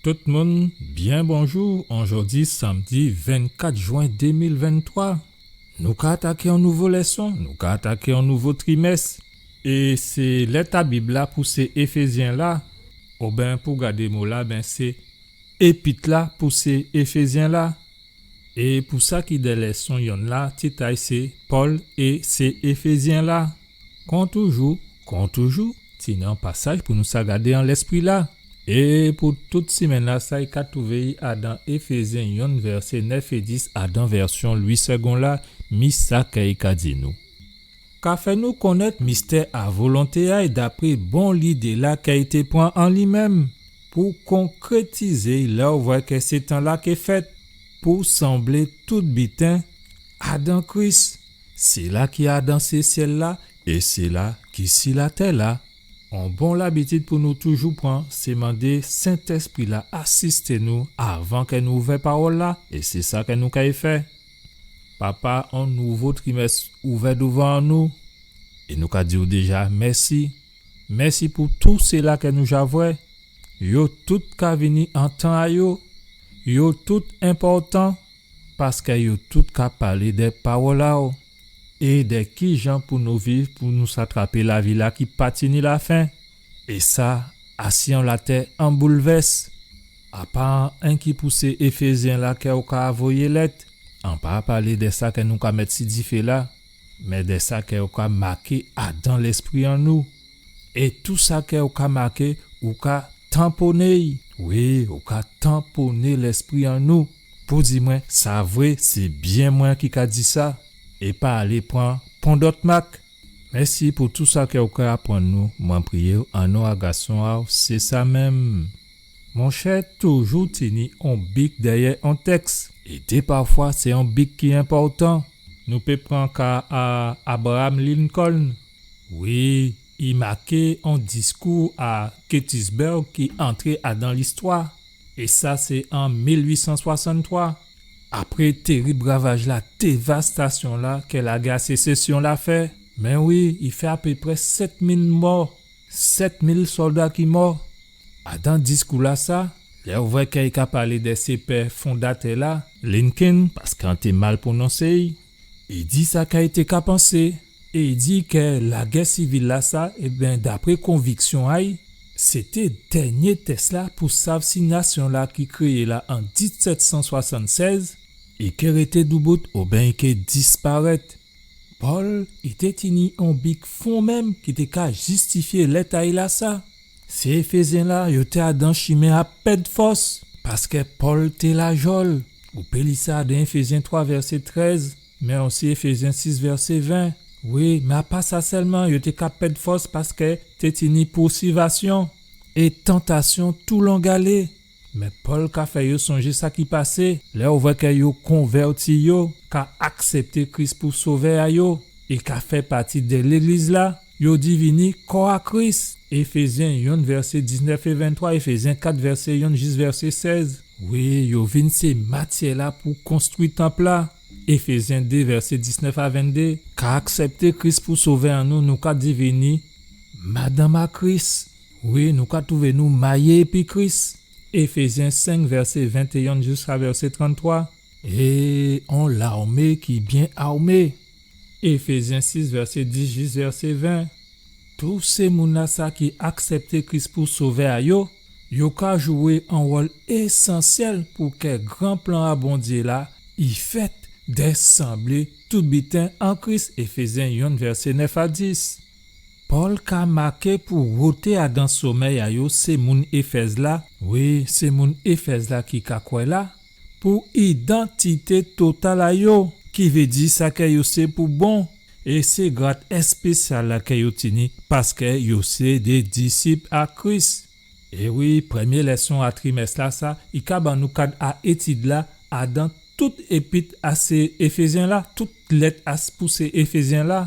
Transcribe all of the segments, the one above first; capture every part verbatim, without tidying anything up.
Tout moun, byen bonjou. Ojòdi sanmdi vennkat jwen dé mil venntwa. Nou ka ataké on nouvo lèson, nou ka ataké on nouvo trimès. É sé lèt a Bib-la pou sé Éfézyen-la, oben pou gadé mo-la, ben sé épit-la pou sé Éfézyen-la. É pou sa ki dè lèson yonn-la, tit a'y sé Pòl é sé Éfézyen-la. Kon toujou, kon toujou, tini on pasaj pou nou sa gadé an lèspri-la. É pou tout simenn-la, sa i ka twouvé adan Éfézyen yonn vèsé nèf é dis adan vèsyon Lwi Sègon la, mi sa kè i ka di nou. Ka fè nou konnèt mistè a volonté a'y dapré bon lidé-la kè i té pran an li menm, pou konkrétizé'y lè ou vwè kè sé tan-la ké fèt, pou sanblé tout biten adan Kris, sila ki adan sé syèl-la é sila ki si latè-la. On bon labitid pou nou toujou pran, sé mandé Sentèspri-la asisté nou avan kè nou ouvè pawòl-la, é sé sa kè nou kay fè. Papa, on nouvo trimès ouvè douvan nou, é nou ka di'w déja mèsi. Mèsi pou tou sila kè nou ja vwè. Yo tout ka vini an tan a yo. Yo tout enpòtan, paskè yo tout ka palé dè pawòl a'w, é dè kijan pou nou viv, pou nou sa trapé lavi-la ki pa tini lafen. É sa, asi on latè an boulvès. A pa enki pou sé Éfézyen-la kè ou ka voyé lèt, an pa palé dè sa kè nou ka mèt si difé-la, mé dè sa kè ou ka maké adan lèspri an nou. É tou sa kè ou ka maké, ou ka tanponé'y. Wi, ou ka tanponé lèspri an nou. Pou di mwen, sa vré, sé byen mwen ki ka di sa. É pa alé pran pon dòt mak. Mèsi pou tou sa kè ou ka aprann nou. Mwen priyé'w an non a gason a'w, sé sa menm. Monchè, toujou tini on bik dèyè on tèks. É dè pafwa, sé on bik ki enpòtan. Nou pé pran ka a Abraham Lincoln. Wi, i maké on diskou a Gettysburg ki antré adan listwa. É sa, sé an mil ui san swasann-twa. Apré térib ravaj-la, dévastasyon-la kè lagè a sésésyon-la fè. Mé wi, i fè apéprè sèt mil mò, sèt mil sòlda ki mò. Adan diskou-lasa, lè ou vwè kè i ka palé dè sé pè fondatè-la, Lincoln, paskè an té mal pwononsé'y, i di sa kè i té ka pansé, é i di kè lagè sivil-lasa, ében, dapré konviksyon a'y, sété dènyé tès-la pou sav si nasyon-la ki kréyé la an disèt san swasann-sèz, i ké rété doubout oben i ké disparèt. Pòl, i té tini on bik fon menm ki té ka jistifyé lèt a'y lasa. Sé Éfézyen-la, yo té adan chimen a pèd fòs, paskè Pòl té lajòl. Ou pé li sa adan Éfézyen twa vèsé trèz, mé osi Éfézyen sis vèsé ven. Wi, mé a pa sa sèlman, yo té ka pèd fòs paskè té tini pousuivasyon é tantasyon toulongalé. Mé Pòl ka fè yo sonjé sa ki pasé, lè ou vwè kè yo konvèti yo, ka aksèpté Kris pou Sovè a yo, é ka fè pati dè légliz-la, yo divini kò a Kris. Éfézyen yonn vèsé diznèf é venntwa, Éfézyen kat vèsé yonn jis vèsé sèz. Wi, yo vin sé matyè-la pou konstwi tanp-la. Éfézyen dé vèsé diznèf a venndé. Ka aksèpté Kris pou Sovè an nou, nou ka divini madanm a Kris. Wi, nou ka twouvé nou mayé épi Kris. Éfézyen senk vèsé ventéyen jiska vèsé tranntwa. É on larmé ki byen armé. Éfézyen sis vèsé dis jis vèsé ven. Tou sé moun-lasa ki aksèpté Kris pou Sovè a yo, yo ka jwé on wòl ésansyèl pou kè gran plan a Bondyé-la i fèt, dè sanblé tout biten an Kris, Éfézyen yonn vèsé nèf a dis. Pòl ka maké pou woté adan sonmèy a yo sé moun Éfèz-la, wi, sé moun Éfèz-la ki ka kwè la, pou idantité total a yo, ki vé di sa kè yo sé pou bon, é sé grad èspésyal-la kè yo tini, paskè yo sé dé disip a Kris. É wi, prèmyé lèson a trimès-lasa, i ka ban nou kad a étid-la, adan tout épit a sé Éfézyen-la, tout lèt a s-, pou sé Éfézyen-la.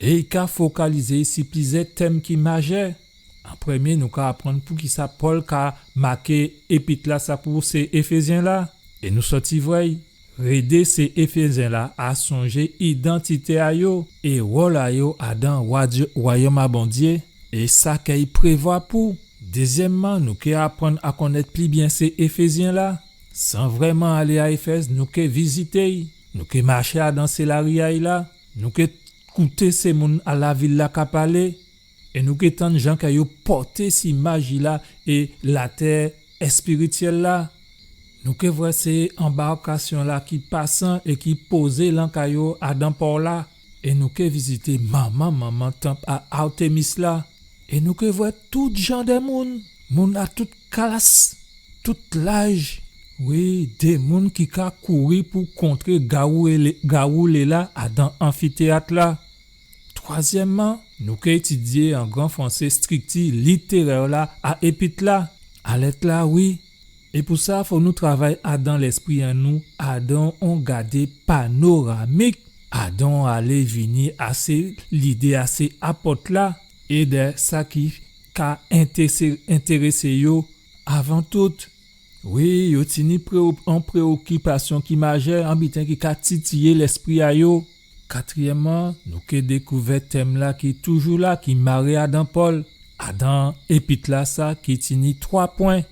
É i ka fokalizé si plizyè tèm ki majè. An prèmyé, nou ka aprann poukisa Pòl ka maké épit-lasa pou sé Éfézyen-la. É nou sòti vwè'y. Rédé sé Éfézyen-la a sonjé idantité a yo é wòl a yo adan wadi-, wayòm a Bondyé, é sa kè i prévwa pou. Dézyèmman, nou ké aprann a konnèt pli byen sé Éfézyen-la. San vrèman alé a Éfèz, nou ké vizité-y, nou ké maché adan sé lari a-y la, nou ké kouté sé moun a lavil-la ka palé, é nou ké tann jan kè yo pòté si maji-la é latè èspirityèl-la. Nou ké vwè sé anbarkasyon-la ki pasan é ki pozé lanka yo adan pò-la. É nou ké vizité manman, manman tanp a Artémis la. É nou ké vwè tout jan dè moun, moun a tout klas, tout laj. Wi, dé moun ki ka kouri pou kontré gawoulé, gawoulé-la adan anfitéyat-la. Twazyèmman, nou ké étidyé an gran fransé strikti litérè-la a épit-la, a lèt-la, wi. É pou sa, fò nou travay adan lèspri an nou, adan on gadé panoramik, adan on alé vini a sé lidé a sé apòt-la, é dè sa ki ka entésé-, entérésé yo avan tout. Wi, yo tini préo-, on préokipasyon ki majè, on biten ki ka titiyé lèspri a yo. Katriyèmman, nou ké dékouvè tèm-la ki toujou la, ki maré adan Pòl, adan épit-lasa ki tini twa pwen,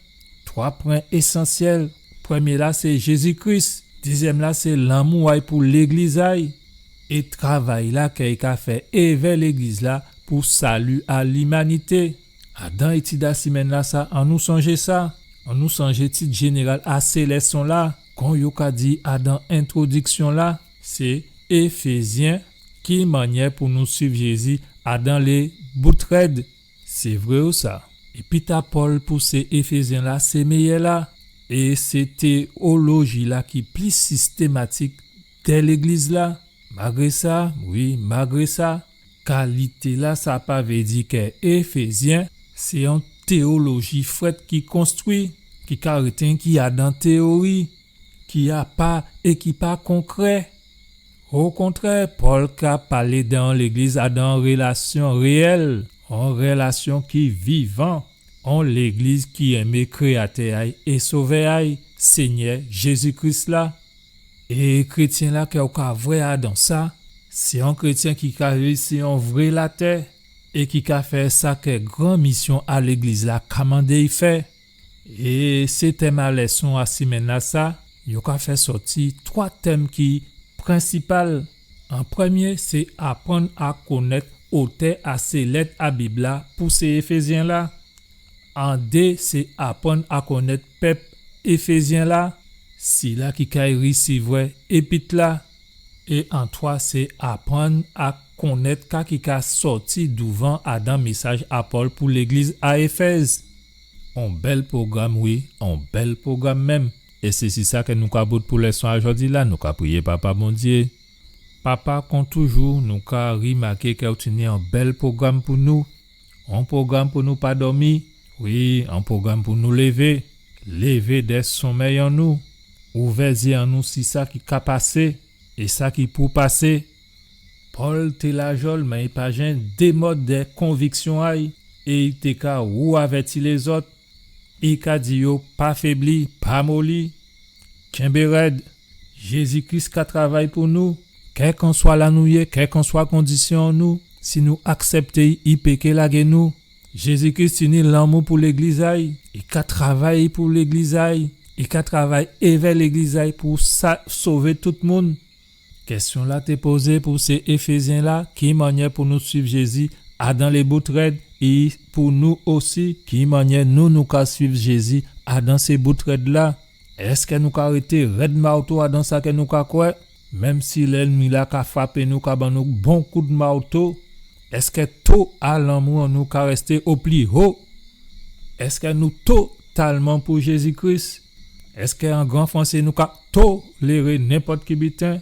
twa pwen ésansyèl. Prèmyé-la sé Jézi Kris, dézyèm-la sé lanmou a-y pou légliz a-y, é travay-la kè i ka fè èvè légliz-la pou sali a limanité. Adan étid a simenn-lasa, annou sonjé sa. Annou sonjé tit jénéral a sé lèson-la. Kon yo ka di adan entwodiksyon-la, sé Éfézyen, ki mannyè pou nou suiv Jézi adan lé bout rèd. Sé vré ou sa. Épit a Pòl pou sé Éfézyen-la, sé méyè-la. É sé téyoloji-la ki pli sistématik dè légliz-la. Magré sa, wi, magré sa, kalité-la, sa pa vé di kè Éfézyen sé on téyoloji frèt ki konstwi, ki ka rété ki adan téyori, ki apa é ki pa konkrè. Okontrè, Pòl ka palé dè on légliz adan on rélasyon réyèl, on rélasyon ki vivan, on légliz ki enmé Kréyatè a-y é Sovè a-y, Sényè Jézi Kris la. É krétyen-la kè ou ka vwè adan sa, sé on krétyen ki ka viv si on vré latè é ki ka fè sa kè gran misyon a légliz-la ka mandé-y fè. É sé tèm a lèson a simenn-lasa, yo ka fè sòti twa tèm ki prensipal. An prèmyé, sé aprann a konnèt otè a sé lèt a Bib-la pou sé Éfézyen-la. An dé, sé aprann a konnèt pèp Éfézyen-la, sila ki kay risivwè épit-la. É an twa, sé aprann a konnèt ka ki ka sòti douvan adan mésaj a Pòl pou légliz a Éfèz. On bèl pwogram, wi, on bèl pwogram menm. É sé si sa kè nou ka bout pou lèson a jòdi-la, nou ka priyé Papa Bondyé. Papa, kon toujou, nou ka rimaké kè ou tini on bèl pwogram pou nou. On pwogram pou nou pa dòmi. Wi, on pwogram pou nou lévé. Lévé dè sonmèy an nou. Ouvè zyé an nou si sa ki ka pasé é sa ki pou pasé. Pòl té lajòl, mé i pa jen démòd dè konviksyon a-y, é i té ka ou avèti lézòt. I ka di yo pa fébli, pa moli, kenbé rèd. Jézi Kris ka travay pou nou. Kèlkanswa la nou yé, kèlkanswa kondisyon an nou, si nou aksèpté-y, i pé ké lagé nou. Jézi Kris tini lanmou pou légliz a-y. I ka travay pou légliz a-y. I ka travay èvè légliz a-y pou sa sové tout moun. Kèsyon-la té pozé pou sé Éfézyen-la, ki mannyè pou nou suiv Jézi adan lé bout rèd, é pou nou osi, ki mannyè nou, nou ka suiv Jézi adan sé bout rèd-la? Èskè nou ka rété rèd mawto adan sa kè nou ka kwè, menm si lènmi-la ka frapé nou, ka ban nou bon kout mawto? Èskè to a lanmou an nou ka rèsté o pli ho? Èskè nou totalman pou Jézi Kris? Èskè an gran fransé nou ka toléré nenpòt ki biten?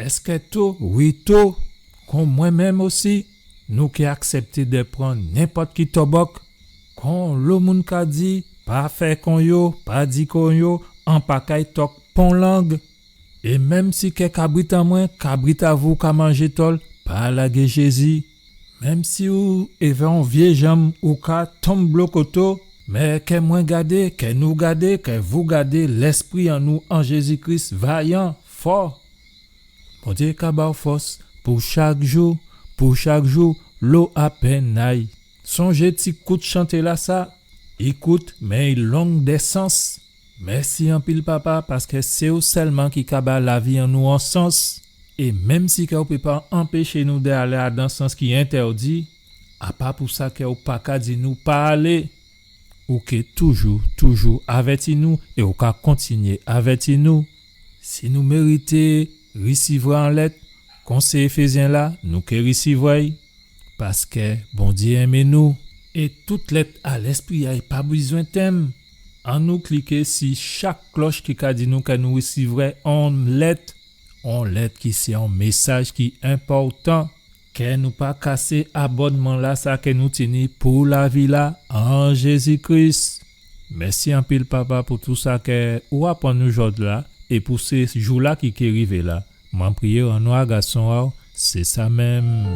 Èskè to, wi to, kon mwen menm osi, nou ké aksèpté dè pran nenpòt ki tòbòk? Kon lo moun ka di, pa fè kon yo, pa di kon yo, an pa kay tòk pon lang. É menm si kè kabrit an mwen, kabrit a vou ka manjé tòl, pa lagé Jézi. Menm si ou èvè on vyé janm ou ka tonm blokoto, mé kè mwen gadé, kè nou gadé, kè vou gadé lèspri an nou an Jézi Kris vayan, fò. Bondyé ka ba-w fòs pou chak jou, pou chak jou, lo a penn a-y. Sonjé ti kout chanté-lasa, I kout, men i long dè sans. Mèsi anpil, Papa, paskè sé ou sèlman ki ka ba lavi an nou on sans. É menm si kè ou pé pa anpéché nou dè alé adan sans ki entèdi, a pa pou sa kè ou pa ka di nou pa alé. Ou ké toujou, toujou avèti nou é ou ka kontinyé avèti nou. Si nou mérité risivwè on lèt, kon sé Éfézyen-la, nou ké risivwè-y, paskè Bondyé enmé nou. É tout lèt a Lèspri a-y pa bizwen tenm. Annou kliké si chak klòch ki ka di nou kè nou risivwè on lèt, on lèt ki sé on mésaj ki enpòtan. Kè nou pa kasé abònman-lasa kè nou tini pou lavi-la an Jézi Kris. Mèsi anpil, Papa, pou tou sa kè ou aprann nou jòdla é pou sé jou-la ki ké rivé la. Mwen priyé an non a Gason a-w, sé sa menm.